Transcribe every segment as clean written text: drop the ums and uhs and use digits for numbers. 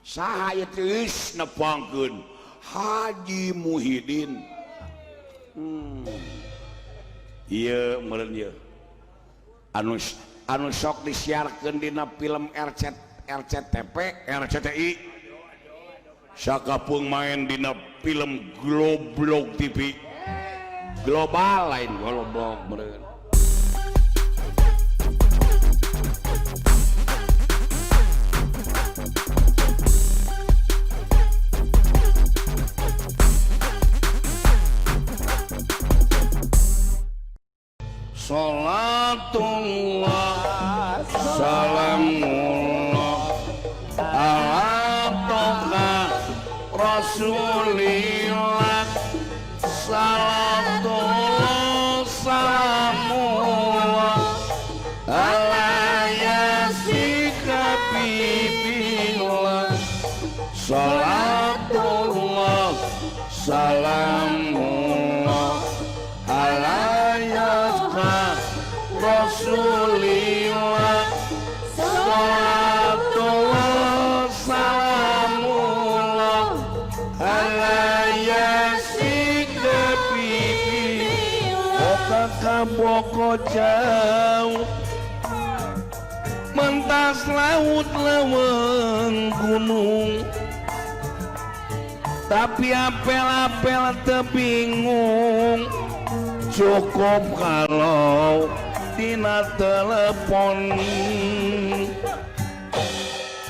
Saha ieu teh nepangkeun Haji Muhyiddin. Ieu meureun ieu anu anu sok disiarkeun dina film RC, RCTP, RCTI, sakapeung main dina film Globlog TV global, lain Globlog meureun. Salatullah salamullah ala toha rasulillah. Salatullah salamullah ala yasin habibillah. Salatullah salamullah ala yasin Rasulillah. Salatullah salamullah ala yasin habibillah. Oka kaboko jauh mentas laut leweng gunung, tapi apel-apel tebingung. Cukup kalau dina telepon.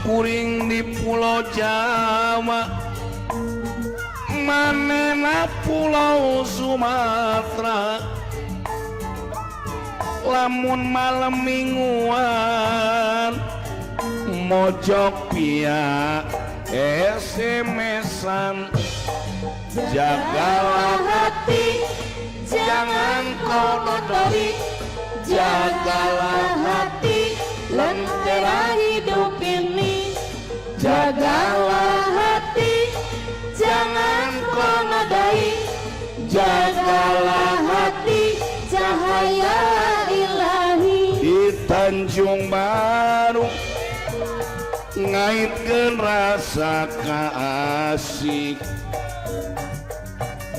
Kuring di Pulau Jawa, manena Pulau Sumatera. Lamun malam mingguan mojok pia SMS-an. Jagalah hati, jangan kau nodai. Jagalah hati, lentera hidup ini. Jagalah hati, jangan kau nodai. Jagalah hati, cahaya ilahi. Di Tanjung Baru ngaitkeun rasa kasih,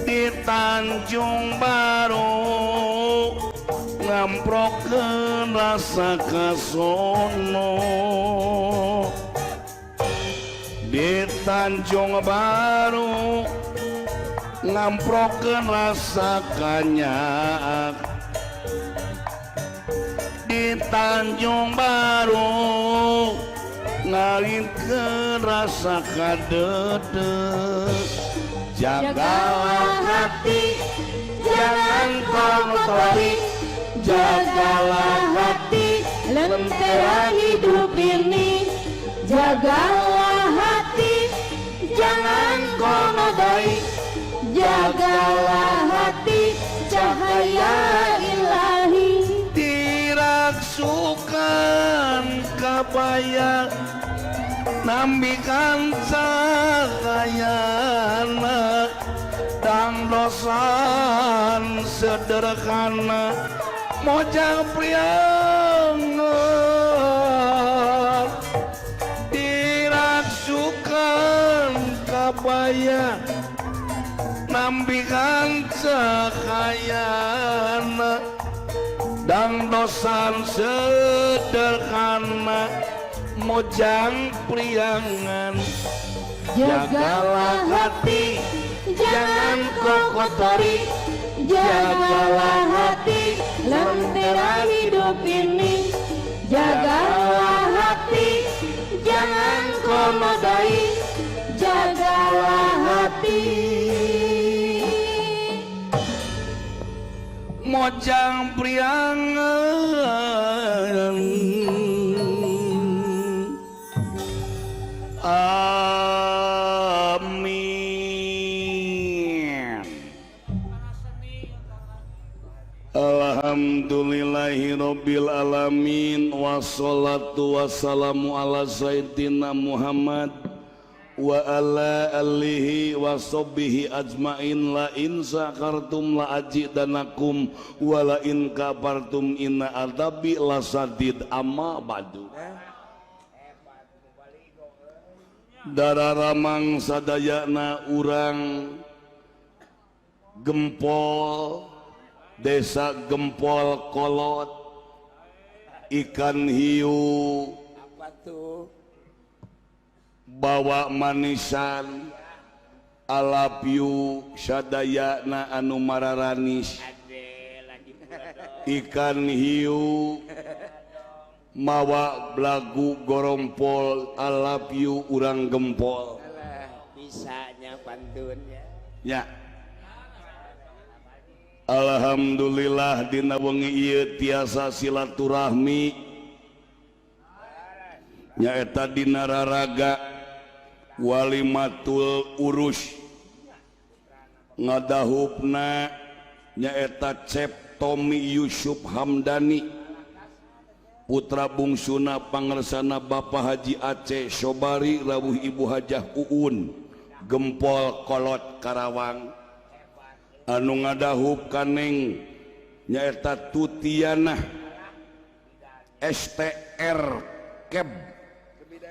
di Tanjung Baru ngamprokeun rasa kasono, di Tanjung Baru ngamprokeun rasa kanyaak, di Tanjung Baru ngaitkeun rasa kadeudeuk. Jagalah hati, jangan kau kotori. Jagalah hati, lentera hidup ini. Jagalah hati, jangan kau nodai. Jagalah hati, cahaya ilahi. Diraksukan kabaya nambikan cahayana, dangdosan sederhana mojang priangan. Diraksukan kabaya nambikan cahayana, dangdosan sederhana mojang priangan. Jagalah hati, jangan kau kotori. Jagalah hati, lentera hidup ini. Jagalah hati, jangan kau nodai. Jagalah hati. Mojang priangan. Amin. Alhamdulillahirabbil alamin, wassalatu wassalamu ala sayyidina Muhammad wa ala alihi wa sahbihi ajmain. La in syakartum la azidanakum wa la in kafartum inna adzabi lasyadid. Amma ba'du. Dararamang sadayana urang Gempol, Desa Gempol Kolot, ikan hiu. Apa tuh? Bawa manisan, alapyu sadayana anu mararanis. Ade lagi bodoh. Ikan hiu mawa lagu gorompol, alapyu urang Gempol. Alah, bisanya pantunnya. Ya, Alhamdulillah dina wengi ieu tiasa silaturahmi, nyaeta dina raraga walimatul urus, ngadahupna nyaeta Cep Tommy Yusuf Hamdani, putra bungsuna pangersana Bapak Haji Aceh Sobari rawuh Ibu Hajah Uun, Gempol Kolot, Karawang. Anu ngadahup kaneng nyaeta Tutiana STR Keb,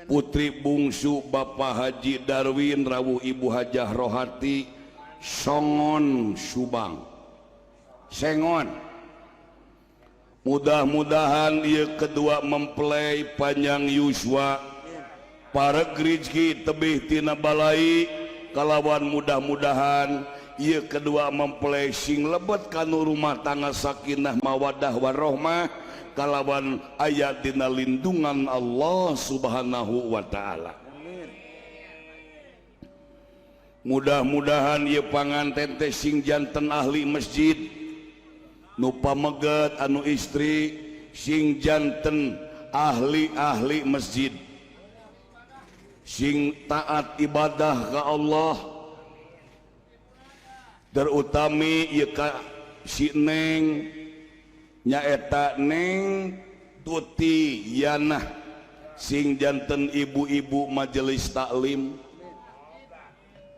putri bungsu Bapak Haji Darwin rawuh Ibu Hajah Rohati, Songon, Subang, Sengon. Mudah-mudahan ia kedua mempelai panjang yuswa, para rizki tebih tina balai, kalawan mudah-mudahan ia kedua mempelai sing lebet kanu rumah tangga sakinah mawadah warohmah, kalawan aya dina lindungan Allah Subhanahu wa Ta'ala. Mudah-mudahan ieu panganten teh sing janten ahli masjid, nu pameget anu istri sing janten ahli-ahli masjid, sing taat ibadah ka Allah, terutami ieu ka si Neng, nyaeta Neng Tuti Yanah, sing janten ibu-ibu majelis taklim.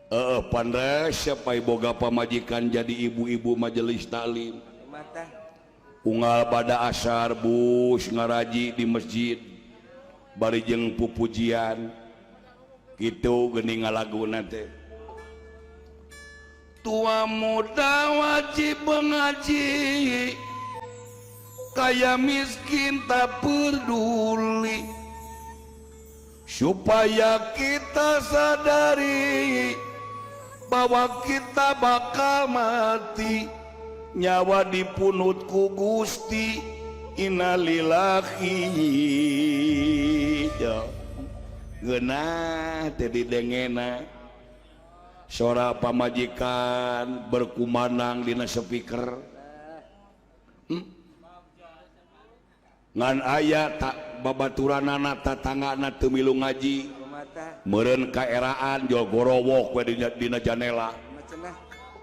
Eh, pandai siapa boga pamajikan jadi ibu-ibu majelis taklim. Mata. Unggal pada asar bus ngaraji di masjid bari jeung pupujian gitu geuning ngalagu teh, tua muda wajib mengaji, kaya miskin tak peduli, supaya kita sadari bahwa kita bakal mati, nyawa dipunut ku Gusti, innalillahi. Ya ngeunah teh didengena sora pamajikan berkumandang dina speaker. Ngan aya tak babaturanana, tatanggana teu milu ngaji. Mata. Meureun kaeraan jol gorowok we dina janela. Macenah.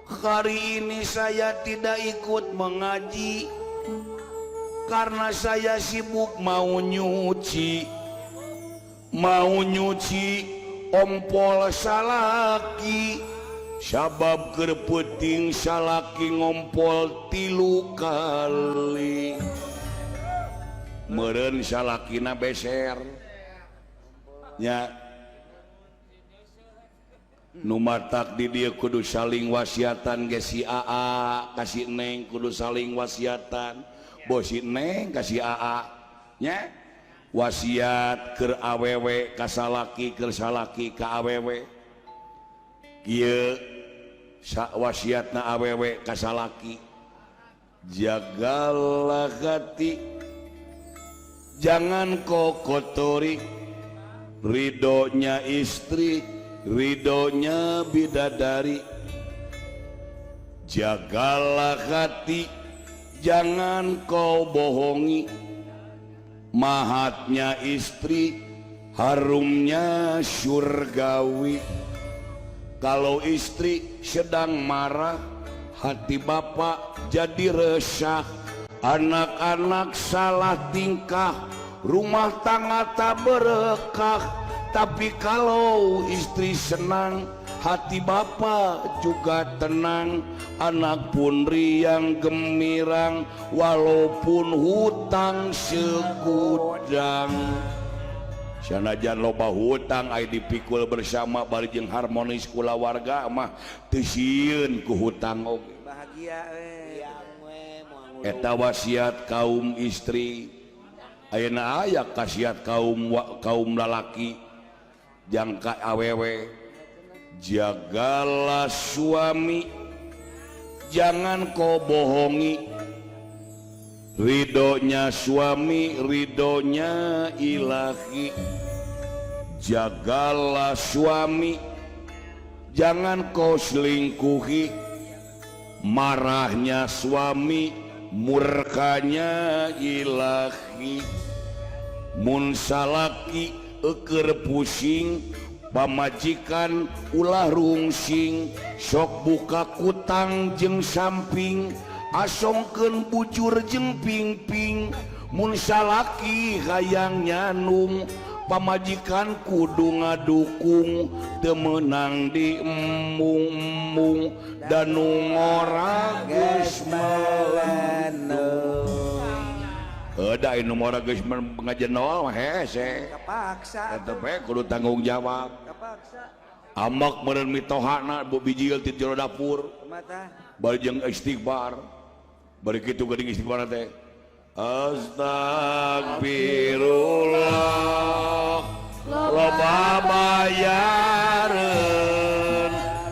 Hari ini saya tidak ikut mengaji karena saya sibuk mau nyuci, mau nyuci ompol salaki, sabab keur peuting salaki ngompol 3 kali. Meureun salakina beser nya. Nu matak di dieu kudu saling wasiatan ge, si Aa ka si Neng kudu saling wasiatan, bo si Neng ka si Aa nya, wasiat keur awewe ka salaki, keur salaki ka awewe. Kieu wasiatna awewe ka salaki: jagalah hati, jangan kau kotori, ridhonya istri, ridhonya bidadari. Jagalah hati, jangan kau bohongi, mahatnya istri, harumnya surgawi. Kalau istri sedang marah, hati bapak jadi resah, anak-anak salah tingkah, rumah tangga tak berkah. Tapi kalau istri senang, hati bapak juga tenang, anak pun riang gemirang, walaupun hutang segudang. Sanajan loba hutang ay dipikul bersama bari jeung harmonis kulawarga mah teu sieun ku hutang oge. Bahagia we. Yang we moal ngulung. Eta wasiat kaum istri. Ayeuna aya kasiat kaum lalaki jangka awewe, jagalah suami, jangan kau bohongi, ridhonya suami ridhonya ilahi. Jagalah suami, jangan kau selingkuhi, marahnya suami murkanya ilahi. Mun salaki eker pusing, pamajikan ulah rungsing, sok buka kutang jeung samping, asongkeun bujur jeung pingping. Mun salaki hayang nyanung, pamajikan kudu ngadukung, teu meunang diembung-embung da nu ngora geus melendung. Da nu ngora geus ngajenol mah hese. Kapaksa. Tetep we kudu tanggung jawab. Kapaksa. Amak meureun mitohana bu bijil ti jero dapur. Mata. Bari jeung istighfar. Bari kitu geuning istighfar teh. Astagfirullah loba bayareun,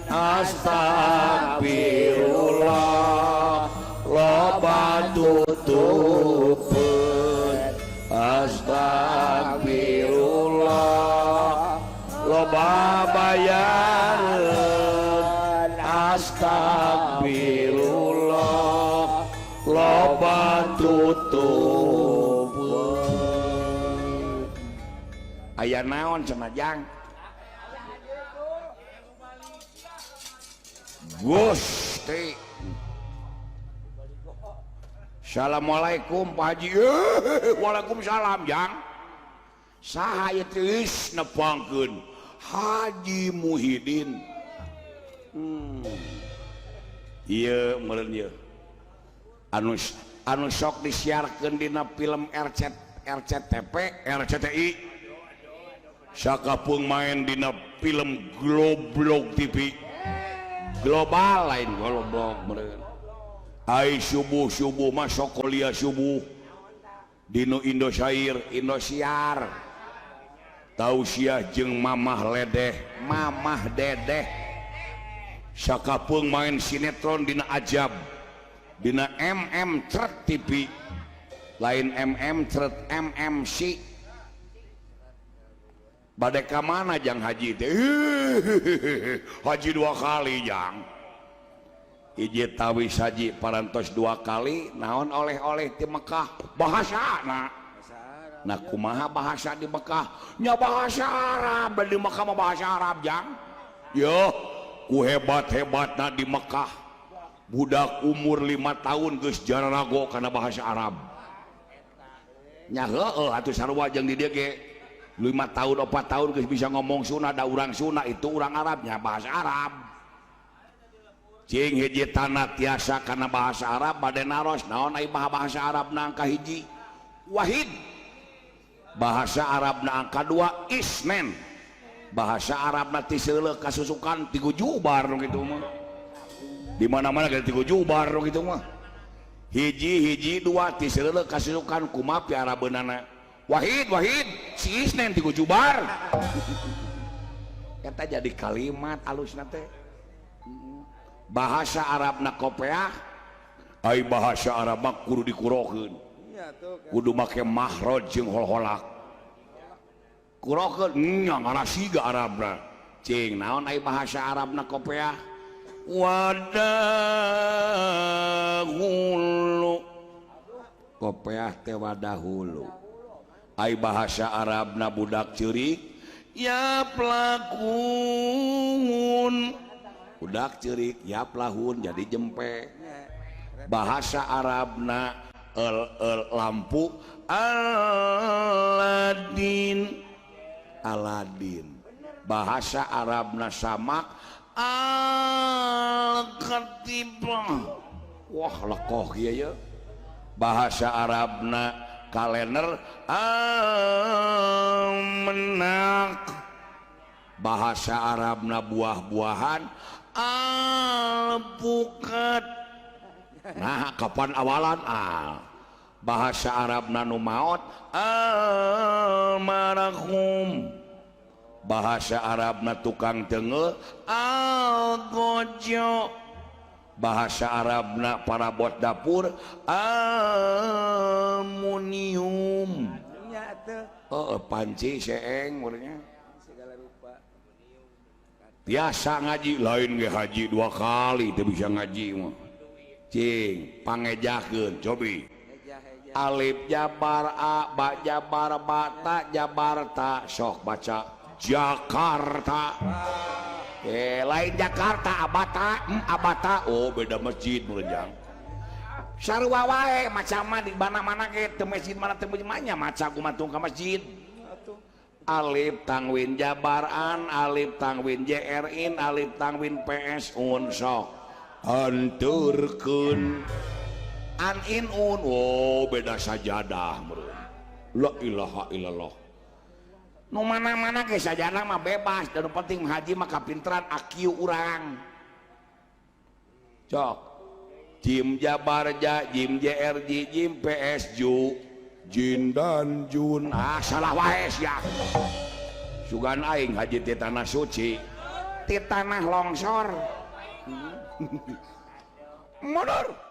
astagfirullah loba tutupeun, astagfirullah loba bayareun, astagfirullah loba tutupeun. Aya naon cenah, Jang? Gusti. Assalamualaikum, Pak Haji. Waalaikumsalam, Jang. Saha ieu teh? Geus nepangkeun Haji Muhidin. Ieu meureun ieu anu anu sok disiarkeun dina film RC, RCTP, RCTI, sakapeung main dina film Globlog TV Global, lain Globlog meureun. Ai subuh-subuh mah sok kuliah subuh dinu Indosiar, Indosiar tausiah jeung Mamah Ledeh, Mamah Dedeh. Sakapeung main sinetron dina Ajab, dina MM Cret TV, lain MM Cret, MMC. Bade ka mana, Jang Haji teh? Haji dua kali, Jang. Hiji tawis haji parantos dua kali. Naon oleh-oleh di Mekah? Bahasa. Nah, nah, kumaha bahasa di Mekah nya? Bahasa Arab. Di Mekah mah bahasa Arab, Jang. Yo ku hebat-hebatna di Mekah, budak umur 5 tahun geus jararago kana bahasa Arab nya. Heueuh atuh, sarua jeung di dieu ge, 5 tahun, 4 tahun geus bisa ngomong Sunda. Da urang Sunda itu urang Arabnya bahasa Arab. Cing hiji tanah tiasa karena bahasa Arab. Bade naros naon ai bahasa Arab na angka hiji? Wahid. Bahasa Arab na angka dua? Isnen. Bahasa Arab na tiseuleuh kasusukan tigu jubar nu kitu mah. Di mana-mana ge tigu jubar nu kitu mah. Hiji hiji dua tiseuleuh kasusukan, kumaha pi Arabeunana? Wahid wahid si isnen tigu jubar. Eta jadi kalimat alusna teh. Bahasa Arab na kopeah. Ai bahasa Arab mah kudu dikurokeun. Iya tuh kan. Kudu make mahroj jeung holholak kurokeun nya ngarasiga Arabna. Cing naon ai bahasa Arab na kopeah? Wadahulu. Kopeah teh wadahulu. Ai bahasa Arab na budak ceurik? Ya pelakun. Budak ceurik ya pelahun jadi jempe. Bahasa Arabna el, el, lampu? Aladin, Aladin. Bahasa Arabna samak? Al-Katibah. Wah, lekoh ieu ya. Bahasa Arabna Kalender menak bahasa Arabna buah-buahan alpukat. Nah, kapan awalan al? Bahasa Arabna nu maot almarhum. Bahasa Arabna tukang tengel algojo. Bahasa Arabna parabot dapur almunium. Nya atuh. Oh, panci seeng murnya. Segala rupa. Biasa ngaji lain ge haji dua kali teu bisa ngaji mah. Cing pangejakeun cobi. Eja eja. Alif jabar a, ba jabar ba, ta jabar ta, sok baca Jakarta. Eh, lain Jakarta abata, abata. Oh, beda masjid meureun. Sarua wae maca mah di mana-mana ge teu masjid mana teu masjid mah nya maca gumantung ka masjid. Atuh. Alif tangwin jabar an, alif tangwin jr in, alif tangwin ps un, sok anturkeun an in un. Oh, beda sajadah meureun. La ilaha illallah. Nu mana-mana ge sajadah mah bebas dan nu penting haji mah kapinteran akiu urang. Cok jim jabar ja, jim jr ji, jim ps ju, jin dan jun. Ah, salah wae sia. Sugan aing haji ti tanah suci, ti tanah longsor. Mundur.